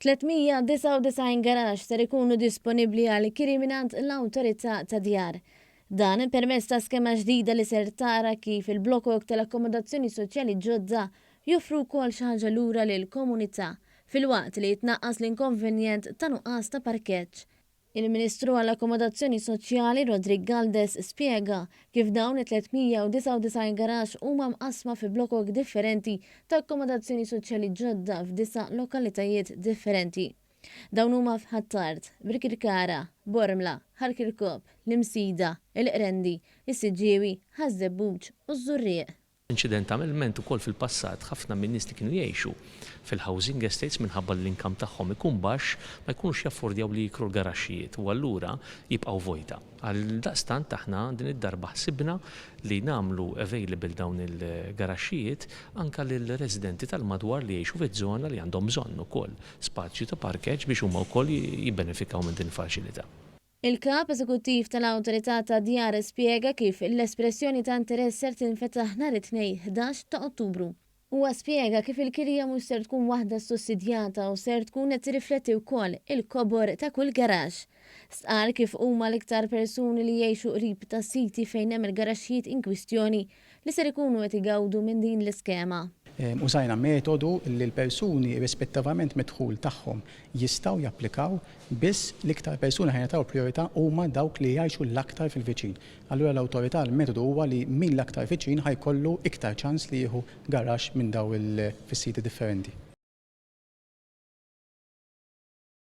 399 garaxx ser ikunu disponibbli għal kiri mingħand l-Awtorità tad-Djar. Dan permezz ta' skema ġdida li ser tara kif il-blokok tal-akkomodazzjoni soċjali ġodda joffru wkoll xi ħaġa lura lill-komunità filwaqt li jitnaqqas l-inkonvenjent ta' nuqqas ta' parkeġġ. Il-Ministru għall-Akkomodazzjoni Soċjali Roderick Galdes spjega kif dawn it-399 garaxx huma mqassma fi blokok differenti ta' akkomodazzjoni soċjali ġodda f'disa' lokalitajiet differenti. Dawn huma f'Ħ'Attard, Birkirkara, Bormla, Ħal Kirkop, l-Imsida, il-Qrendi, is-Siġġiewi, Ħaż-Żebbuġ u ż-Żurrieq. Inċidentalment ukoll fil-passat ħafna min-nies li kienu jgħixu fil-housing estates minħabba li l-income tagħhom ikun baxx ma jkunux jaffordjaw li jikru l-garaxxijiet u allura jibqgħu vojta. Għaldaqstant aħna din id-darba ħsibna li nagħmlu available dawn il-garaxxijiet anke lil residenti tal-madwar li jgħixu fiż-żona li għandhom bżonn ukoll spazju ta' parkeġġ biex huma wkoll jibbenefikaw minn din il-faċilità. Il-Kap Eżekuttiv tal-Awtorità tad-Djar spjega kif l-espressjoni ta' interess ser tinfetaħ nhar it-Tnejn 11 ta' Ottubru. Huwa spjega kif il-kirja mhux ser tkun waħda ssussidjata u ser tkun qed tirrifletti wkoll il-kobor ta' kull garaxx. Stqarr kif huma l-iktar persuni li jgħixu qrib tas-siti fejn hemm il-garaxxijiet inkwistjoni li ser ikunu qed igawdu minn din l-iskema. Użajna metodu li l-persuni irrispettivament mid-dħul tagħhom jistgħu japplikaw, biss l-iktar persuni ħa jingħataw prijorità huma dawk li jgħixu l-aktar fil-viċin. Allura l-awtorità l-metodu huwa li min l-aktar viċin ħa jkollu iktar ċans li jieħu garaxx minn dawn fis-siti differenti.